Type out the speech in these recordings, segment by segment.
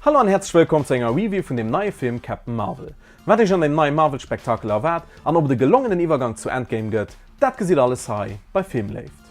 Hallo an häerzlech wëllkomm zu enger Review vun dem neie Film Captain Marvel. Wat iech an dem neie Marvel-Spektakel erwaart an ob et e gelongenen Iwwergang zu Endgame gëtt, dat gesitt alles hei bei Filmléift.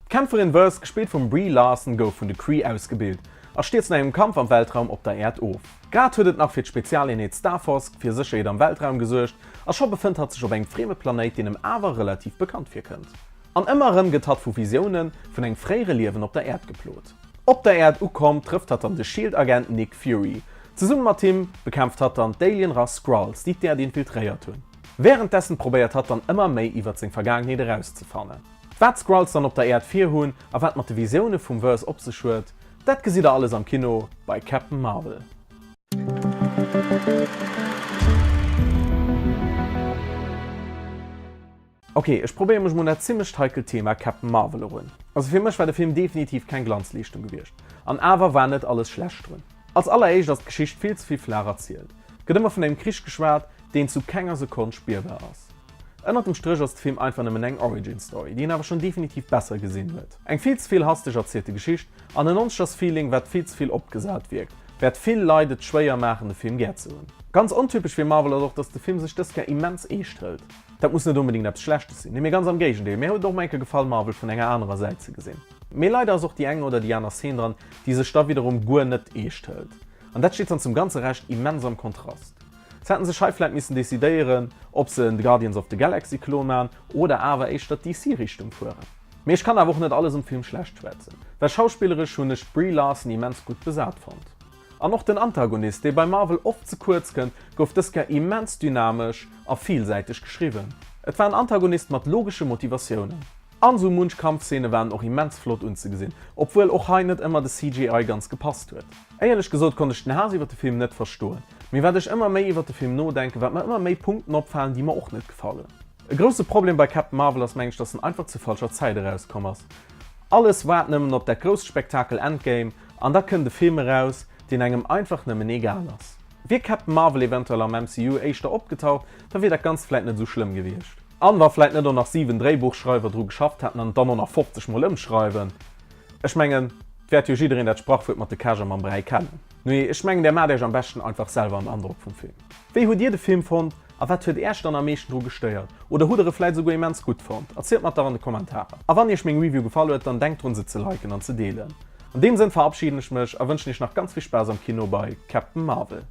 D'Kämpferin Verse, gespillt vum Brie Larson, gouf vun de Kree ausgebilt a stierzt no engem Kampf am Weltraum op der Äerd of. Grad huet et nach fir d'Spezialeenheet Star Force fir Sécherheet am Weltraum gesuergt a scho befënnt hatt sech op engem frieme Planéit, deen em awer relativ bekannt virkënnt. An ëmmer erëm gëtt hatt vu Visioune vun engem fréiere Liewen op der Äerd geplot. Op der Äerd ukomm, trëfft hatt dann de Shield-Agent Nick Fury. Zesumme mat him bekämpft hatt dann d'Alien-Rass Skrulls, déi d'Äerd infiltréiert hunn. Wärenddessen probéiert hatt dann ëmmer méi iwwert seng Vergaangenheet erauszefannen. Wat d'Skrulls dann op der Äerd virhunn a wat mat de Visioune vum Verse op sech huet, dat gesitt der alles am Kino bei Captain Marvel. Ok, ech probéiere mech mol un dat zimmlecht heikelt Thema Captain Marvel erun. Also fir mech war de Film definitiv keng Glanzleeschtung gewiescht, an awer war net alles schlecht drun. Als alleréischt ass d'Geschicht vill ze vill flaach erzielt, gëtt ëmmer vun engem Krich geschwat, deen zu kenger Sekonn spierbar ass. Ënnert dem Stréch ass de Film einfach nëmmen eng Origin Story, déi een awer schonn definitiv besser gesinn huet. Eng vill ze vill hasteg erzielte Geschicht an en onséchers Feeling, wat vill ze vill opgesat wierkt, wäert vill Leit et schwéier maachen de Film gär ze hunn. Ganz ontypesch fir Marvel ass och, dass de Film sech dës Kéier immens eescht hëlt. Dat muss net onbedéngt eppes Schlechtes sinn, nee mee ganz am Géigendeel, mir huet et och mol eng Kéier gefall Marvel vun enger anerer Säit ze gesinn. Mee leider ass och déi eng oder déi aner Szene dran, déi sech da widderum guer net eescht hëlt. An dat steet dann zum ganze Rescht immens am Kontrast. Se hätten sech hei vläit missen decidéieren, ob se en Guardians of the Galaxy Klon man oder awer éischter d'DC-Richtung fueren. Mee ech kann awer och net alles um Film schlecht schwätzen, well schauspilleresch hunn ech d'Brie Larson immens gutt besat fonnt. An och den Antagonist, dee bei Marvel oft ze kuerz kënnt, gouf dës Kéier immens dynamesch a villsäiteg geschriwwen. Et war en Antagonist mat logesche Motivatiounen. An sou munch Kampfszene waren och immens flott unzegesinn, obwuel och hei net ëmmer de CGI ganz gepasst huet. Éierlech gesot konnt ech den Haass iwwer de Film net verstoen, mee wat ech ëmmer méi iwwer de Film nodenken, wat mer ëmmer méi Punkten opfalen, déi mer och net gefall hunn. E grousse Problem bei Captain Marvel ass mengen ech, dass en einfach zur falscher Zäit erauskomm ass. Alles waart nëmmen op dat grousst Spektakel Endgame an da kënnt e Film eraus, deen engem einfach nëmmen egal ass. Wier Captain Marvel eventuell am MCU éischter opgetaucht, da wier dat Ganzt vläit net esou schlëmm gewiescht. An wa vläit net och nach 7 Dréibuchschreiwer dru geschafft hätten an et dann och nach 50 mol ëmschreiwen. Ech mengen, 't wäert jo jiddereen dat Sprachwuert mat de Käch a mam Bräi kennen. Nujee, ech mengen där maacht Äech am beschten einfach selwer en Androck vum Film. Wéi hutt Dir de Film fonnt a wat huet Äech dann am meeschten dru gestéiert? Oder hutt der e vläit esouguer immens gutt fonnt? Erzielt mer et dach an de Kommentarer. A wann Iech meng Review gefall huet, dann denkt drun se ze liken an ze deelen. An deem Sënn verabschieden ech mech a wënschen Iech nach ganz vill Spaass am Kino bei Captain Marvel.